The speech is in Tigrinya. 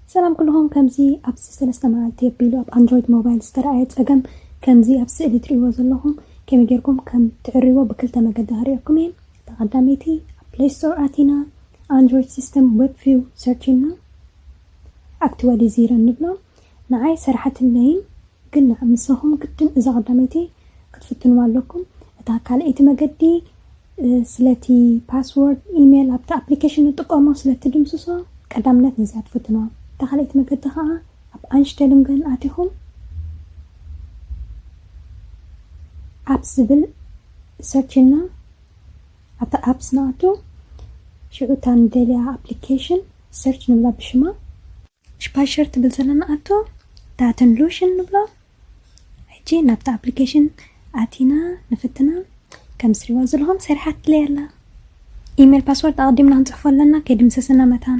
ሰላም ኩልኹም። ከምዚ ኣብዚ ሰለስተ መዓልቲ ኣቢሉ ኣብ ኣንድሮይድ ሞባይል ዝተረኣየ ጸገም፣ ከምዚ ኣብ ስእሊ ትርእይዎ ዘለኹም፣ ከመይ ጌርኩም ከም ትዕርይዎ ብክልተ መገዲ ከርእየኩም እየ። እታ ቀዳመይቲ ኣብ ፕሌይ ስቶር ኣቲና፣ ኣንድሮይድ ሲስተም ዌብ ቪው ሰርች ኢልና፣ ኣክትዋሊዚረን ንብሎ። ንዓይ ሰራሓትለይን፣ ግን ንስኹም ግድን እዛ ቀዳመይቲ ክትፍትንዋ ኣለኩም። እታ ካልኣይቲ መገዲ፣ እ፣ ስለቲ ፓስወርድ ኢሜል ኣብቲ ኣፕሊኬሽን ንጥቀሞ ስለቲ ድምስሶ፣ ቀዳምነት ነዚኣ ትፍትንዋ። እታ ካልኣይቲ መገዲ ከዓ ኣብ ኣንሽተልንገን ኣቲኹም ኣፕስ ዝብል ሰርች ኢልና ኣብታ ኣፕስ ንኣቱ። ሽዑ እታ ንደልያ ኣፕሊኬሽን ሰርች ንብላ ብሽማ። ሽፓይሸር ትብል ዘለና ኣቶ ዳተን ሉሽን ንብሎ። ሕጂ ናብቲ ኣፕሊኬሽን ኣቲና ንፍትና። ከም ትሪእዋ ዘለኹም ሰሪሓትለይ ኣላ። ኢሜል ፓስወርድ ኣቐዲምና ክንጽሕፎ ኣለና፣ ከይድምሰሰና መታን።